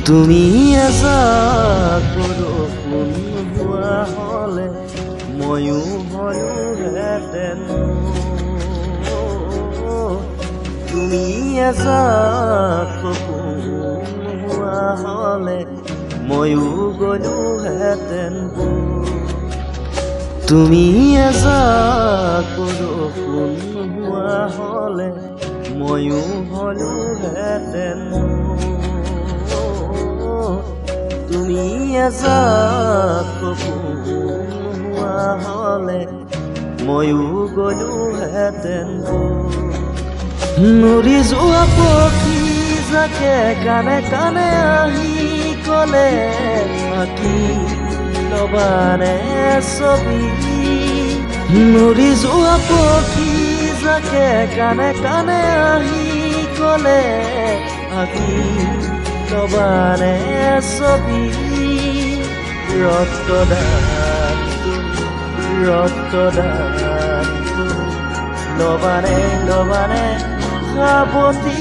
তুমি এজাক বৰষুণ হোৱা হ'লে ময়ো হলোহেঁতেন, তুমি এজাক সপোন হোৱা হ'লে ময়ো গ'লোহেঁতেন। তুমি এজাক বৰষুণ হোৱা হ'লে ময়ো হলোহেঁতেন, তুমি এজাক সপোন হোৱা হ'লে ময়ো গ'লোহেঁতেন। নুৰি যোৱা পক্ষী জাকে কানে কানে আহি ক'লে, আঁকি ল'বানে ছবি? নুৰি যোৱা পক্ষী জাকে কানে কানে আহি ক'লে, আঁকি ল'বানে ছবি? ৰক্তদান তুমি, ৰক্তদান তুমি, ল'বানে ল'বানে সাৱটি?